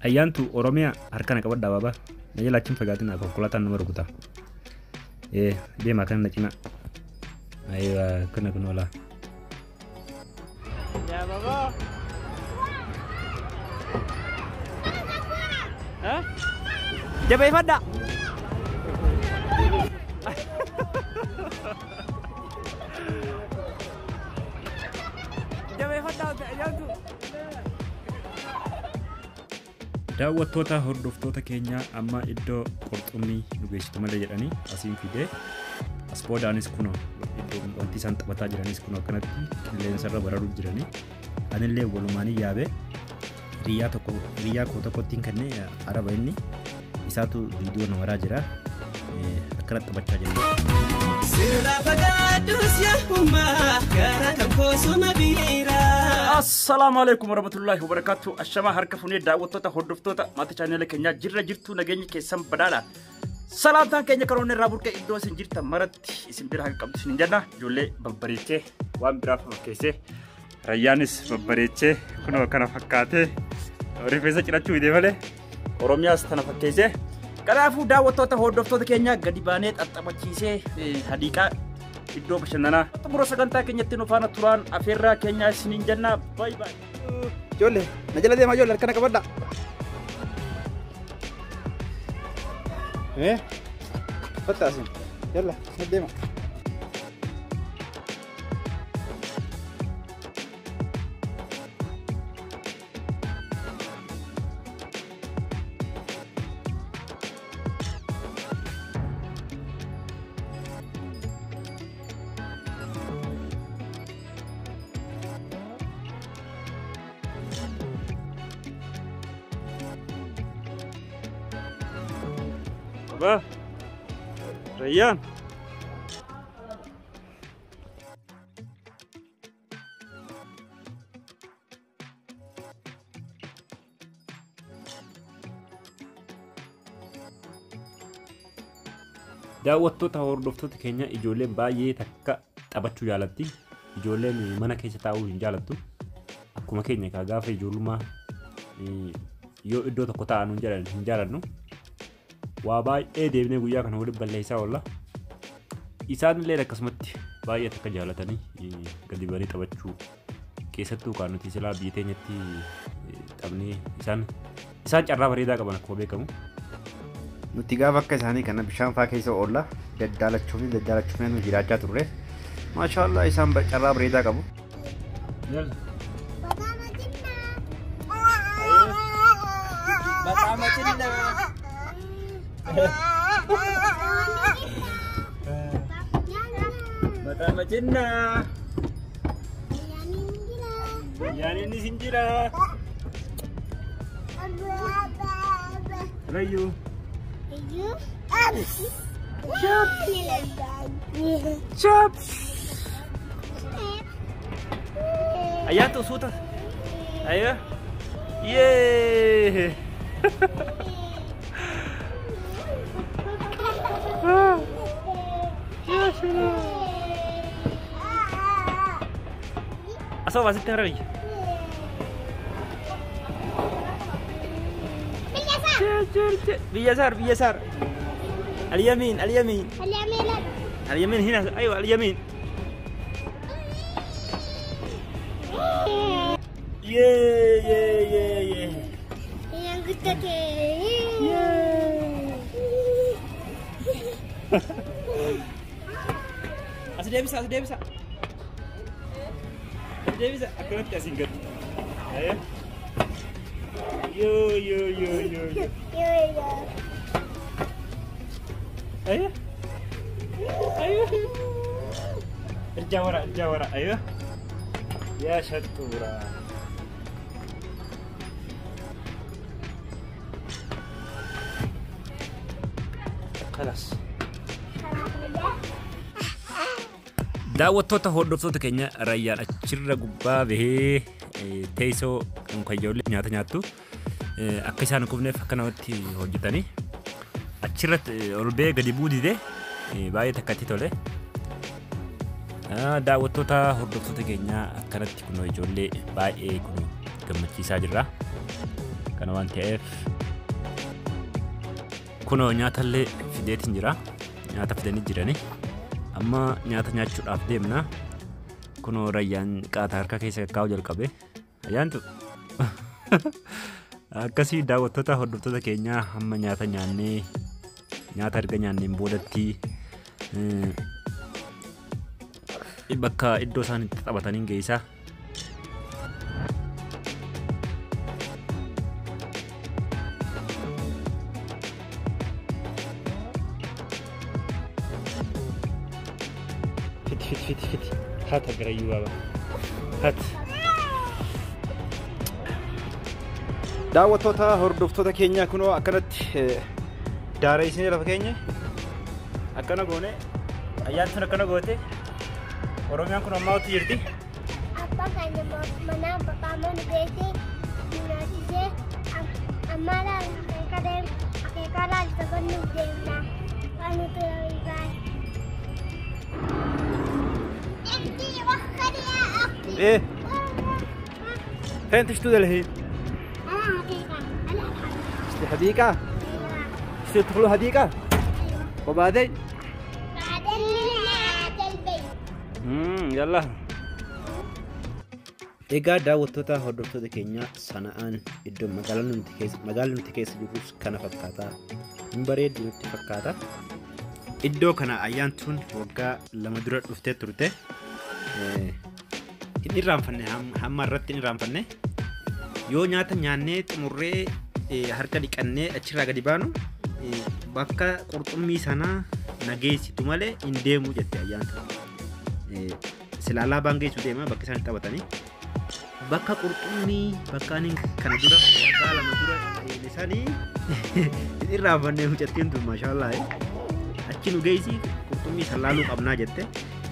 Ayyaantu Oromiyaa harkana qabadhaa baabaa. Na jalaa achiin fagaatinaa konkolaataan nama rukuta. Deemaa kana na cinaa. Ayiwa kana kun oolaa. Yaa babaa. Jabeeffadhaa. Jabeeffadhaa ayyaantu. Daawwattoota hordoftoota keenyaa amma iddoo qurxummii nu geessitu malee jedhanii asiin fidee as boodaanis kunoo iddoo wanti isaan taphataa jiranis kunoo akkanatti qilleensarra bararuu jiranii anillee walumaanii yaabee hiriyaa tokko hiriyaa koo tokkottiin kennee araba inni isaatu viidiyoo na maraa jira akkanatti taphachaa jiru. Sirraa fagaadhus yaa'ummaa gara kan koosuma biiraa. Assalaamu alaikum warahmatullahi wabarakatuh. Ashamaa harka fuunee daawwattoota hordoftoota maatii chaanela keenyaa jirra jirtu nageenyi keessan badhaadha. Salaamtaan keenya karoon irraa burqee iddoo isin jirtan maratti isin bira haqa qabdu isin hin jenna. Ijoollee babbareechee waan biraa fakkeessee rayyaanis babbareechee kunoo kana fakkaatee rifeensa cirachuu hidee malee Oromiyaas tana fakkeessee. Kanaafuu daawwattoota hordoftoota keenyaa gadi baanee xaxxabachiisee hadiiqaa iddoo bashannanaa xumura sagantaa keenyatti nu faana turaan afeerraa keenyaa isiniin jenna baay baay. Ijoollee na jala deemaa ijoollee harkana qabadhaa. Fatta asin. Yalla na deema. Baba Rayyaan. Daawwattoota hordoftoota keenya ijoolleen baay'ee takka taphachuu jaalatti. Ijoolleen mana keessa taa'uu hin jaalattu. Akkuma keenya egaa gaafa ijoollummaa yoo iddoo tokko taa'an hin jaalannu. Waa baay'ee deemnee guyyaa kana waliin balleessaa oolla. Isaan illee akkasumatti baay'ee takka jaalatanii gadi banii taphachuu keessattuu kan nuti silaa biyya teenyatti taphnee isaan carraa bareedaa qaban akkuma beekamu. Nuti gaafa akka isaanii kana bishaan faa keessa oolla daddaalachuuf nu jiraachaa turre. Maashaallah isaan carraa bareedaa qabu. Bataama jinnaa. Guyyaan inni sin jira. Rayyuu. Chop. Ayyaantu suuta. Ayyo. Yee. Asoo asitti hara biyya. Biyya saar biyya saar. اليمين اليمين اليمين هنا ايوه اليمين. يي يي يي يي. As deebisa as deebisa. As deebisa akkanatti asiin gadi. Yoo yoo yoo yoo yoo. أيوه أيوه ارجع ورا ارجع ورا أيوه يا شطورة. خلاص. Daawwattoota hordoftoota keenya rayyaan achirra gubbaa bahee teessoo kan ijoollee nyaata nyaattu akka isaan hin kufneef akka namatti hojjetanii achirratti ol bahee gadi bu'uu dide baay'ee takkatti tole. Daawwattoota hordoftoota keenyaa akkanatti kunoo ijoollee baay'ee kunoo gammachiisaa jirra. Kana waan ta'eef kunoo nyaatallee fideetiin jira. Nyaata fidanii jirani. Amma nyaata nyaachuudhaaf deemna. Kunoo Rayyaan qaata harka keessa kaa'u jalqabe. Ayyaantu akkasii daawwattoota hordoftoota keenyaa hamma nyaata nyaannee nyaata erga nyaanneen boodatti bakka iddoo isaan itti taphataniin geessaa. Fiti fiti fiti fiti. Hata garayyuu baaba. Hati. Daawwattoota hordoftoota keenyaa kunoo akkanatti daara isinii lafa keenya Akkana goone ayyaan sun akkana goote Oromiyaan kun ammaa otti jirti. Abbaa keenya mana abbaa mana geesse nyaachisee amma akeeka deemu akeeka laalcha kennuuf deemna. Waan nuti baay'ee. Inti وخر يا أختي. ايه فين تشتو الحين؟ أنا حقيقة أنا الحقيقة. حديقة؟ أيوة. تدخلوا حديقة؟ أيوة. وبعدين؟ بعدين نلعب البيت. Yalla. Egaa daawwattoota hordoftoota keenya sana'aan iddoo magaalaa nuti keessa jirrus kana fakkaata. Hin bareeddu nutti fakkaata. Iddoo kana ayyaantuun waggaa 2 dura dhuftee turte. Hin irraanfanne hamma irratti hin irraanfanne. Yoo nyaata nyaannee xumurree harka dhiqannee achirraa gadi baanu bakka qurxummii sanaa nageessitu malee hin deemu jette ayyaantuun. Sila alaabaan geessu deema bakka isaan taphatanii. Bakka qurxummii bakka ani kana dura waggaa 2 dura isaanii hin irraanfanne mucattiin tun maashaallah. Achi nu geessi qurxummii san laaluu qabnaa jette.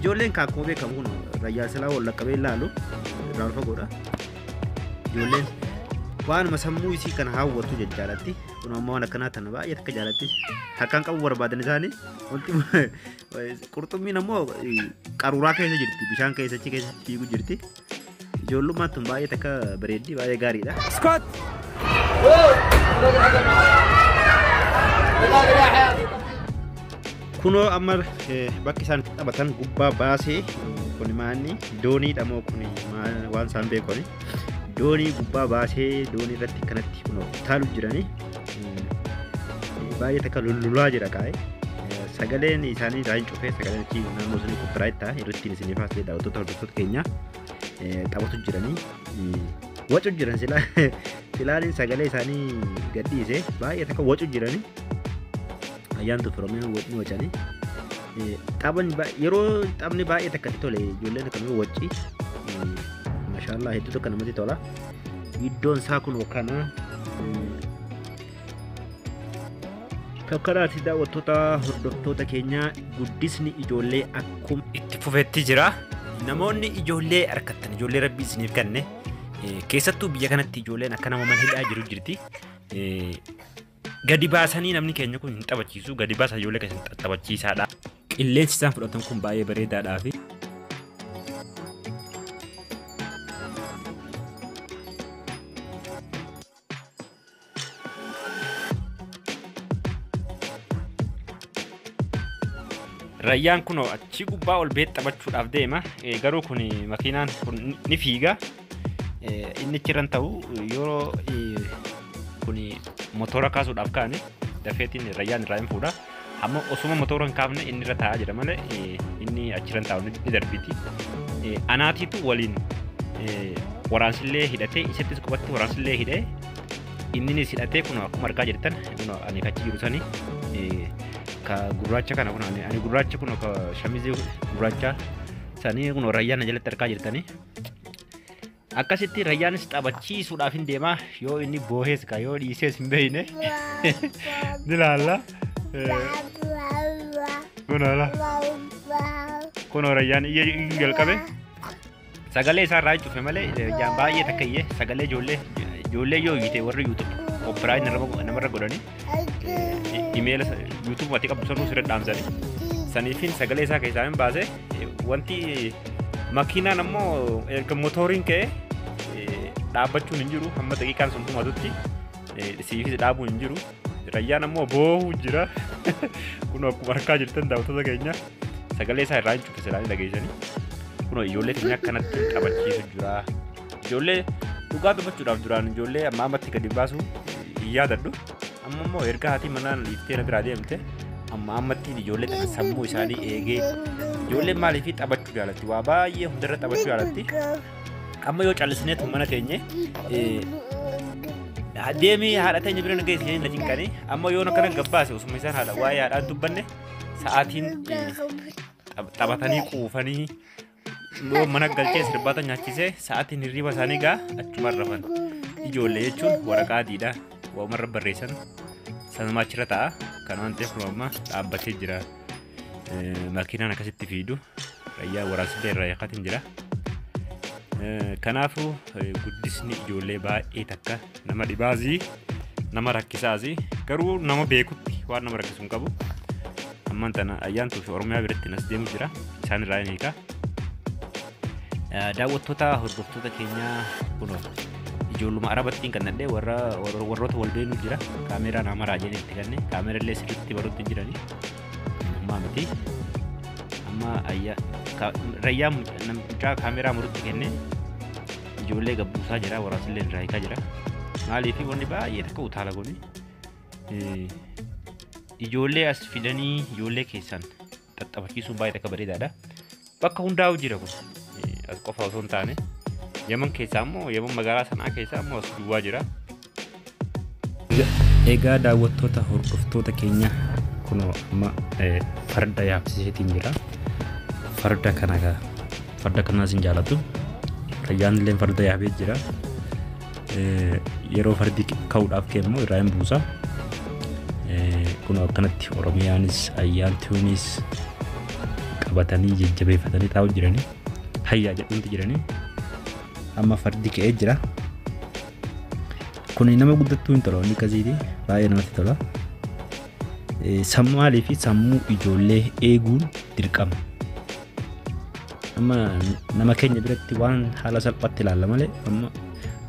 Ijoolleen akkuma beekamu kun rayyaa silaa wal laqqabee laalu irraa ol fagoodha. Ijoolleen waanuma sammuu isii kana hawwatu jaalatti. Kun ammoo waan akkanaa tana baay'ee akka jaalatti. Harkaan qabu barbaadan isaanii wanti qurxummiin ammoo qaruuraa keessa jirti bishaan keessa achi keessa fiigu jirti. Ijoollummaan tun baay'ee takka bareeddi baay'ee gaariidha. Scott. Kunoo amma bakki isaan itti taphatan gubbaa baasee kun maanni dooniidha moo kun waan isaan beekoni. Doonii gubbaa baasee doonii irratti kanatti kunoo utaalu jirani. Baay'ee takka lullulaa jira kaa'e. Sagaleen isaanii irraa hin cufee sagaleen achi naannoo sanii qophaa'aa ta'a irratti isiniif haasa'ee daawwattoota hordoftoota keenya taphatu jiranii. Wacu jiran silaaliin sagalee isaanii gadhiise baay'ee takka wacu jiranii. Ayyaantu Oromiyaan ni wacanii. Yeroo taphni baay'ee takka itti tole ijoolleen akkamii wacci. Maashaallah hedduu tokko namatti tola. Iddoon isaa kun kana. Kakkaraati daawwattoota hordoftoota keenyaa guddisni ijoollee akkuma itti fufetti jira. Namoonni ijoollee harkattan ijoollee rabbii isiniif kenne keessattuu biyya kanatti ijoolleen akka nama mana hidhaa jiru jirti. Gadi baasanii namni keenya kun hin taphachiisu gadi baasa ijoollee keessa taphachiisaadha. Qilleensi isaan fudhatan kun baay'ee bareedaadhaa fi Rayyaan kunoo achi gubbaa ol ba'ee taphachuudhaaf deema. Garuu kun makiinaan kun ni fiiga. Inni achirran ta'u yeroo kun motora kaasuudhaaf kaane dafeetiin rayyaan irraa hin fuudha. Amma osuma motora hin kaafne inni irra taa'aa jira malee inni achirran taa'u ni darbiti. Anaatiitu waliin waraansillee hidhatee isattis qubatti waraansillee hidhee inninis hidhatee kun akkuma argaa jirtan kun ani achi jiru sanii ka gurraacha kana kun ani gurraacha kun ka shamizii gurraacha sanii kun rayyaan jalatti argaa jirtanii. Akkasitti rayyaanis taphachiisuudhaaf hin deema yoo inni boohees ka yoo dhiisees hin beekne ni laalla. Kun rayyaan iyya jalqabe sagalee isaa irraa cufe malee rayyaan baay'ee takka iyyee sagalee ijoollee yoo iyyite warri YouTube qophaa'in namarra godhanii imeela YouTube ati qabdu sanuu sirra dhaamsanii saniifin sagalee isaa keessaa hin baase wanti makiinaan ammoo erga motoriin ka'e dhaabbachuun hin jiru hamma daqiiqaan sun dhumatutti Siifis dhaabuu hin jiru. Rayyaan ammoo boohuu jira. Kun akkuma argaa jirtan daawwattoota keenya sagalee isaa irraa hin cufe silaa dhageessanii. Kun ijoollee keenya akkanatti taphachiisu jira. Ijoollee dhugaa dubbachuudhaaf duraan ijoollee amma ammatti gadi baasu hin yaadadhu. Amma immoo erga haati manaan dhiiftee na biraa deemte amma ammatti ijoollee tana sammuu isaanii eegee ijoolleen maaliif taphachuu jaalatti waa baay'ee hundarra taphachuu jaalatti. Amma yoo callisneetu mana teenye deemii haadha teenya bira nu geesse na cinqanii amma yoo akkana gabbaase osuma isaan haadha waa'ee haadhaan dubbanne sa'aatiin taphatanii quufanii yoo mana galchee sirbaata nyaachisee sa'aatiin hirriba isaanii gaa achumaan rafan. Ijoollee jechuun waraqaa adiidha waamarra barreessan sanumaa achirra ta'a kan waan ta'eef kun amma dhaabbatee jira. Makiinaan akkasitti fiidu rayyaa waraabsillee irraa yakkatiin jira. Kanaafuu guddisni ijoollee baay'ee takka nama dhibaasii nama rakkisaasii garuu nama beekutti waan nama rakkisu hin qabu. Ammaan tana ayyaantuu fi Oromiyaa biratti nas deemu jira isaan irraa hin hiika. Daawwattoota hordoftoota keenyaa kunoo ijoolluma arabattiin kan nadhee warroota wal beenu jira. Kaameeraa nama raajeen itti kenne kaameerallee sirriitti baruutti jirani. Ammaa miti. Amma rayyaa mucaa kaameeraa murutti kenne ijoollee gabbuusaa jira waraasillee irraa hiikaa jira. Maaliif wanni baay'ee takka utaala kuni ijoollee as fidanii ijoollee keessan xaxxabachiisuun baay'ee takka bareedaadha. Bakka hundaa'u jira kun as qofa osoo hin taane Yaman keessaa immoo Yaman magaalaa sanaa keessaa immoo as duwwaa jira. Egaa daawwattoota hordoftoota keenya kunoo amma farda yaabsiseetiin jira. Farda kana farda kanaas hin jaalatu. Rayyaan illee farda yaabee jira. Yeroo fardi ka'uudhaaf ka'e irraa hin buusa. Kunoo akkanatti Oromiyaanis ayyaantuunis qabatanii jajjabeeffatanii taa'u jiranii. Hayyaa jedhamti jiranii. Amma fardi ka'ee jira. Kuni nama guddattuu hin tola wanni akkasiiti baay'ee namatti tola. Sammuu fi sammuu ijoollee eeguun dirqama. Amma nama keenya biratti waan haala salphaatti ilaalla malee amma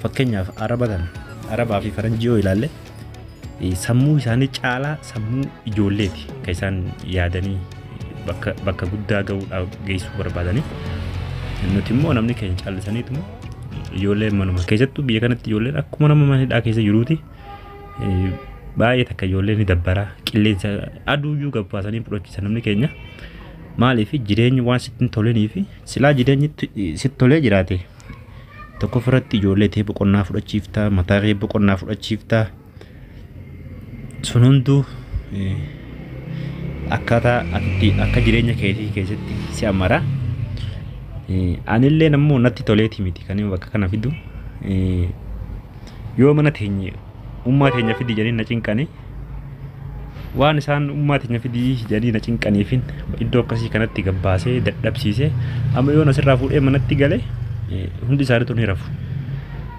fakkeenyaaf arabaa fi faranjii yoo ilaalle sammuu isaanii caalaa sammuu ijoolleeti kan isaan yaadanii bakka guddaa gahuudhaaf geessuu barbaadanii. Nuti immoo namni keenya caallisaniituma ijoolleen manuma keessattuu biyya kanatti ijoolleen akkuma nama mana hidhaa keessa jiruuti baay'ee takka ijoolleen ni dabbara qilleensa aduuyyuu gabbaasanii fudhachiisa namni keenya. Maaliif jireenyi waan sitti hin tolinii fi silaa jireenyi sitti tolee jiraate tokko ofirratti ijoollee ta'e boqonnaa fudhachiiftaa mataa kee boqonnaa fudhachiiftaa sun hunduu akkaataa ati akka jireenya keetii keessatti si amara. Anillee nammoo natti toleeti miti kan bakka kana fidu yoo mana teenye ummaa teenya fidi jedhanii na cinqanii waan isaan ummaa teenya fidi jedhanii na cinqaniifin iddoo akkasii kanatti gabbaasee dadhabsiisee amma yoon asirraa fuudhee manatti gale hundi isaaniitu ni rafu.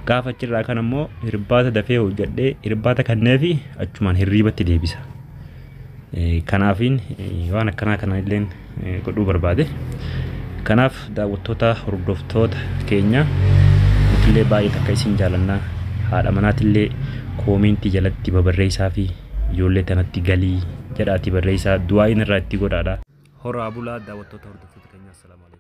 Gaafa achirraa kan ammoo hirbaata dafee hojjedhee hirbaata kanneefi achumaan hirriibatti deebisa. Kanaafiin waan akkanaa kana illeen godhuu barbaade. Kanaaf daawwattoota hordoftoota keenya nutillee baay'ee takka isin jaalannaa haadha manaatillee koomentii jalatti babarreessaa fi ijoollee tanatti galii jedhaati barreessaa du'aa inni irraa itti godhaadha. Horaa bulaa daawwattoota hordoftoota keenyaa assalaamu alaikum.